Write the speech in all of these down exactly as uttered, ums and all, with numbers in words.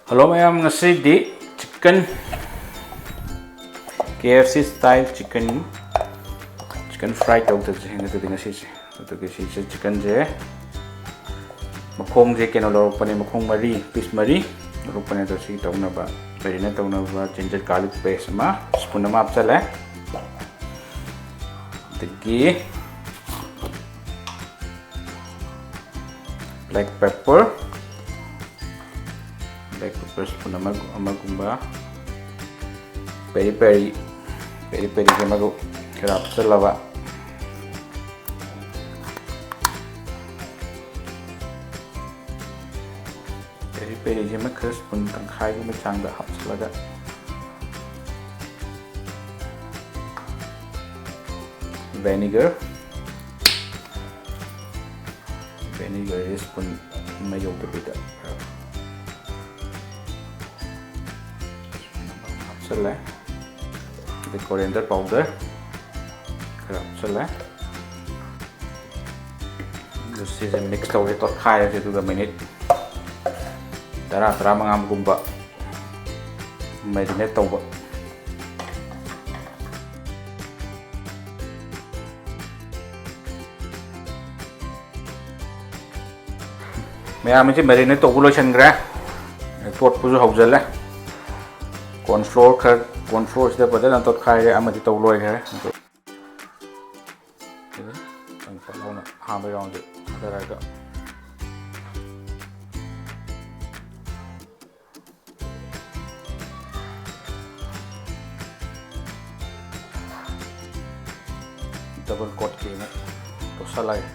Hello ꯃꯌꯥꯝ, ꯉꯁꯤꯗꯤ chicken, K F C style chicken, chicken fry ꯇꯧꯗꯕꯁꯦ ꯍꯦꯟꯒꯠꯇꯗꯤ ꯉꯁꯤꯁꯦ꯫ ꯑꯗꯨꯒꯤ ꯁꯤꯁꯦ chickenꯁꯦ ꯃꯈꯣꯡꯁꯦ ꯀꯩꯅꯣ ꯂꯧꯔꯛꯄꯅꯦ, ꯃꯈꯣꯡ ꯃꯔꯤ, piece ꯃꯔꯤ ꯂꯧꯔꯛꯄꯅꯦ꯫ ꯑꯗꯣ ꯁꯤ ꯇꯧꯅꯕ, marinate ꯇꯧꯅꯕ ginger garlic paste ꯑꯃ spoon ꯑꯃ ꯍꯥꯞꯆꯜꯂꯦ꯫ ꯑꯗꯒꯤ black pepper, black pepper spoon ꯑꯃ, ꯑꯃꯒꯨꯝꯕ, peri peri, peri periꯁꯦ ꯃꯔꯨ ꯈꯔ ꯍꯥꯞꯆꯜꯂꯕ, peri periꯁꯦ ꯑꯃ ꯈꯔ spoon ꯇꯪꯈꯥꯏꯒꯨꯝꯕ ꯆꯥꯡꯗ ꯍꯥꯞꯆꯜꯂꯒ, vinegar, vinegar spoon ꯑꯃ ꯌꯧꯗꯕꯤꯗ ꯍꯥꯞꯆꯜꯂꯦ꯫ ꯑꯗꯩ coriander powder ꯈꯔ ꯍꯥꯞꯆꯜꯂꯦ꯫ ꯑꯗꯨ ꯁꯤꯁꯦ mix ꯇꯧꯔꯦ, ꯇꯣꯠꯈꯥꯏꯔꯁꯦ꯫ ꯑꯗꯨꯒ minute ꯇꯔꯥ, ꯇꯔꯥꯃꯉꯥꯒꯨꯝꯕ marinate ꯇꯧꯕ꯫ ꯃꯌꯥꯝ ꯑꯁꯤ marinate ꯇꯧꯕ ꯂꯣꯏꯁꯤꯟꯈ꯭ꯔꯦ꯫ ꯇꯣꯠꯄꯁꯨ ꯍꯧꯖꯤꯜꯂꯦ꯫ Corn flour ꯈꯔ, corn flourꯁꯤꯗ ꯐꯖꯅ ꯇꯣꯠꯈꯥꯏꯔꯦ꯫ ꯑꯃꯗꯤ ꯇꯧ ꯂꯣꯏꯈ꯭ꯔꯦ꯫ ꯆꯪ ꯐꯠ ꯂꯥꯎꯅ ꯑꯍꯥꯟꯕ roundꯁꯦ ꯊꯥꯗꯔꯒ, double coatꯀꯤ ꯑꯃꯨꯛ ꯇꯣꯠꯁꯜꯂꯒꯦ꯫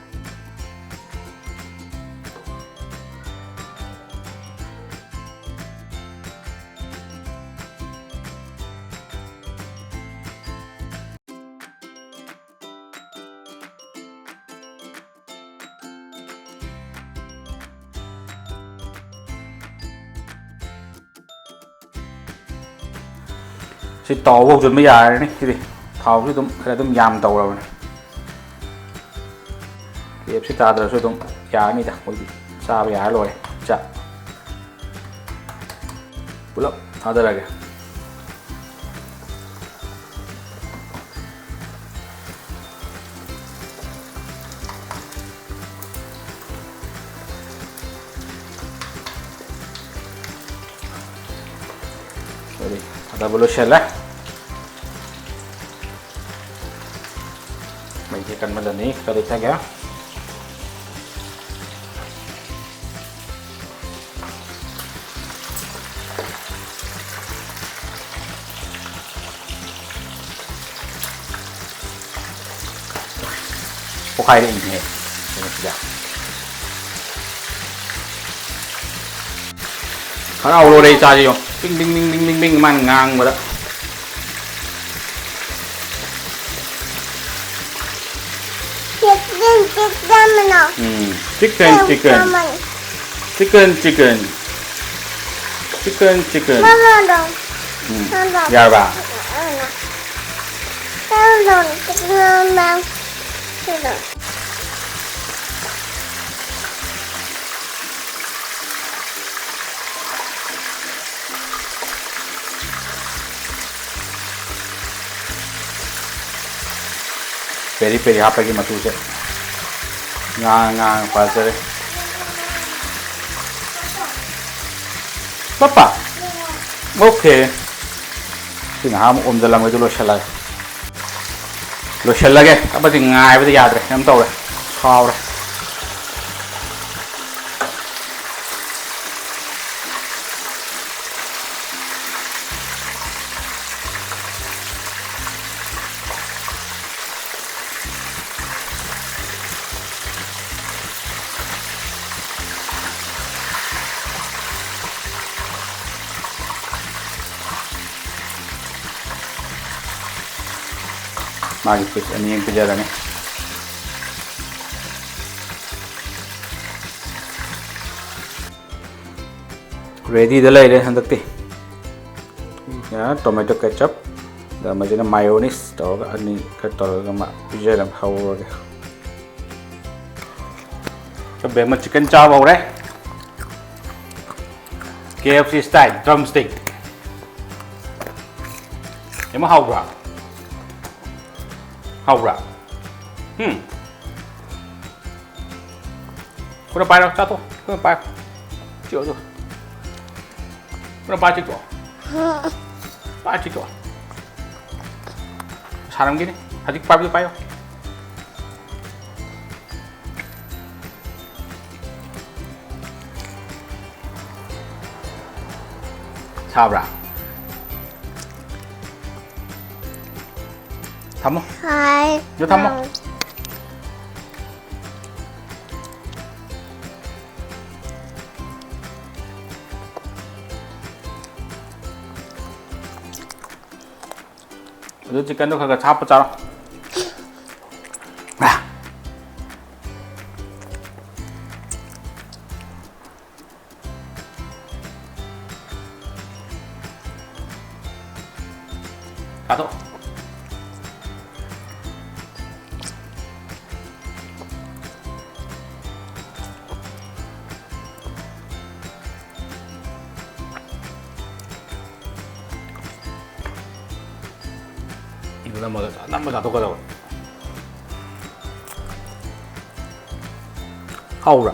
ꯁꯤ ꯇꯥꯎꯕ ꯍꯧꯖꯤꯟꯕ ꯌꯥꯔꯅꯤ꯫ ꯁꯤꯗꯤ ꯊꯥꯎꯁꯨ ꯑꯗꯨꯝ ꯈꯔ ꯑꯗꯨꯝ ꯌꯥꯝ ꯇꯧꯔꯕꯅꯤ꯫ K F C ꯇꯥꯗ꯭ꯔꯁꯨ ꯑꯗꯨꯝ ꯌꯥꯔꯅꯤꯗ, ꯑꯩꯈꯣꯏꯗꯤ ꯆꯥꯕ ꯌꯥꯔ ꯂꯣꯏꯔꯦ꯫ ꯆꯥ ꯄꯨꯂꯞ ꯊꯥꯗꯔꯒꯦ꯫ ꯁꯣꯔꯤ, ꯊꯥꯗꯕ ꯂꯣꯏꯁꯤꯜꯂꯦ꯫ ꯃꯩꯁꯦ ꯀꯟꯃꯜꯂꯅꯤ, ꯈꯔ ꯂꯩꯊꯒꯦ꯫ ꯄꯣꯈꯥꯏꯔꯛꯏꯅꯦꯍꯦ ꯀꯩꯅꯣꯁꯤꯗ꯫ ꯍꯔꯥꯎ ꯂꯣꯏꯔꯦ ꯏꯆꯥꯁꯤ ꯌꯦꯡꯉꯣ꯫ Being being being being being being ꯃꯥꯅ ꯉꯥꯡꯕꯗ꯫ Chicken, chicken, ꯃꯅꯥ꯫ ꯎꯝ, chicken, chicken꯫ Chicken, chicken꯫ Chicken, chicken꯫ ꯎꯝ, ꯌꯥꯔꯕ? ꯄꯦꯔꯤ ꯄꯦꯔꯤ ꯍꯥꯞꯄꯒꯤ ꯃꯆꯨꯁꯦ ꯉꯥꯡ ꯉꯥꯡ ꯐꯖꯔꯦ꯫ ꯄꯄꯥ꯫ ꯑꯣꯀꯦ꯫ ꯁꯤ ꯉꯥꯏꯍꯥꯛ ꯑꯃꯨꯛ ꯑꯣꯝꯖꯜꯂꯝꯒꯦ, ꯑꯗꯨ ꯂꯣꯏꯁꯤꯜꯂꯒꯦ꯫ ꯂꯣꯏꯁꯤꯜꯂꯒꯦ꯫ ꯑꯃꯗꯤ ꯉꯥꯏꯕꯗ ꯌꯥꯗ꯭ꯔꯦ, ꯀꯩꯅꯣꯝ ꯇꯧꯔꯦ꯫ ꯁꯥꯎꯔꯦ꯫ ꯃꯥꯒꯤ ꯄꯤꯁ ꯑꯅꯤ ꯑꯃ ꯄꯤꯖꯔꯅꯤ꯫ ꯔꯦꯗꯤꯗ ꯂꯩꯔꯦ ꯍꯟꯗꯛꯇꯤ꯫ ꯁꯤꯅ tomato ketchup, ꯑꯗ ꯃꯁꯤꯅ mayonnaise ꯇꯧꯔꯒ ꯑꯅꯤ ꯈꯔ ꯇꯧꯔꯒ ꯑꯃ ꯄꯤꯖꯔ ꯍꯧꯔꯒꯦ꯫ ꯕꯦꯝꯃ chicken ꯆꯥꯕ ꯍꯧꯔꯦ꯫ K F C style drumstick. ꯌꯥꯝ ꯍꯥꯎꯕ꯭ꯔꯥ? ꯍꯥꯎꯕ꯭ꯔꯥ? ꯎꯝ? ꯈꯨꯅ ꯄꯥꯏꯔꯣ, ꯆꯥꯊꯣꯛ꯫ ꯈꯨꯅ ꯄꯥꯏꯔꯣ꯫ ꯆꯤꯛꯑꯣ, ꯆꯤꯛꯑꯣ꯫ ꯈꯨꯅ ꯄꯥꯏꯔ ꯆꯤꯛꯑꯣ꯫ ꯄꯥꯏꯔ ꯆꯤꯛꯑꯣ꯫ ꯁꯥꯔꯝꯒꯤꯅꯤ꯫ ꯍꯧꯖꯤꯛ ꯄꯥꯏꯕꯗꯨ ꯄꯥꯏꯌꯣ꯫ ꯁꯥꯕ꯭ꯔꯥ? ꯊꯝꯃꯣ꯫ ꯍꯥꯏ꯫ ꯑꯗꯨ ꯊꯝꯃꯣ꯫ ꯍꯥꯎ꯫ ꯑꯗꯨ ꯆꯤꯛꯀꯟꯗꯣ ꯈꯔ ꯈꯔ ꯍꯥꯞꯄ ꯆꯥꯔꯣ꯫ ꯆꯥꯊꯣꯛ꯫ ꯏꯗꯣ ꯅꯝꯃꯒ, ꯅꯝꯃ ꯆꯥꯊꯣꯛꯀꯗꯕ꯫ ꯍꯥꯎꯕ꯭ꯔꯥ?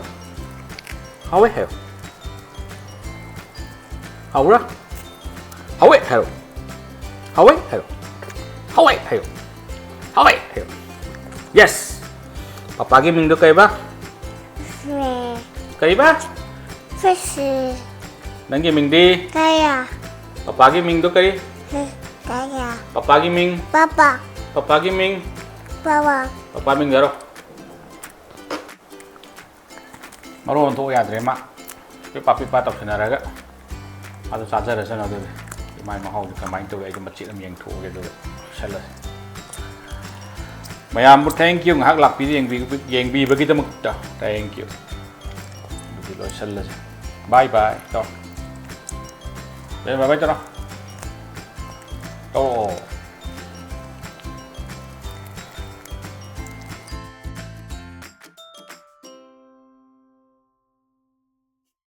ꯍꯥꯎꯋꯦ ꯍꯥꯏꯌꯣ꯫ ꯍꯥꯎꯕ꯭ꯔꯥ? ꯍꯥꯎꯋꯦ ꯍꯥꯏꯔꯣ꯫ ꯍꯥꯎꯋꯦ ꯍꯥꯏꯔꯣ꯫ ꯍꯥꯎꯋꯦ ꯍꯥꯏꯌꯣ꯫ ꯍꯥꯎꯋꯦ ꯍꯥꯏꯌꯣ꯫ Yes! ꯄꯄꯥꯒꯤ ꯃꯤꯡꯗꯣ ꯀꯩꯕ? ꯐ꯭ꯔꯦ꯫ ꯀꯩꯕ? ꯐ꯭ꯔꯦꯁ꯫ ꯅꯪꯒꯤ ꯃꯤꯡꯗꯤ? ꯀꯌꯥ? ꯄꯄꯥꯒꯤ ꯃꯤꯡꯗꯣ ꯀꯔꯤ? ꯀꯌꯥ? ꯄꯄꯥꯒꯤ ꯃꯤꯡ? ꯄꯄꯥ꯫ ꯄꯄꯥꯒꯤ ꯃꯤꯡ? ꯄꯋꯥ꯫ ꯄꯄꯥ ꯃꯤꯡꯗꯣ ꯍꯥꯏꯔꯣ꯫ ꯃꯔꯣꯟ ꯊꯣꯛ ꯌꯥꯗ꯭ꯔꯦ ꯃꯥ꯫ ꯄꯤꯄꯥ ꯄꯤꯄꯥ ꯇꯧꯁꯤꯟꯅꯔꯒ꯫ ꯑꯗꯨ ꯆꯥꯖꯔꯁꯅꯨ ꯑꯗꯨꯗꯤ꯫ ꯃꯥꯏ ꯃꯍꯥꯎꯗꯤ ꯀꯃꯥꯏꯅ ꯇꯧꯏ? ꯑꯩꯗꯤ ꯃꯆꯦꯠ ꯑꯃ ꯌꯦꯡꯊꯣꯛꯑꯒꯦ ꯑꯗꯨꯒ ꯂꯣꯏꯁꯜꯂꯁꯤ꯫ ꯃꯌꯥꯝꯕꯨ thank you ꯉꯥꯏꯍꯥꯛ ꯂꯥꯛꯄꯤꯔ ꯌꯦꯡꯕꯤ-, ꯌꯦꯡꯕꯤꯕꯒꯤꯗꯃꯛꯇ thank you꯫ ꯑꯗꯨꯗꯤ ꯂꯣꯏꯁꯜꯂꯁꯤ꯫ Bye bye ꯇꯧ꯫ ꯑꯦ, bye bye ꯇꯧꯔꯣ꯫ ꯇꯧꯔꯛꯑꯣ꯫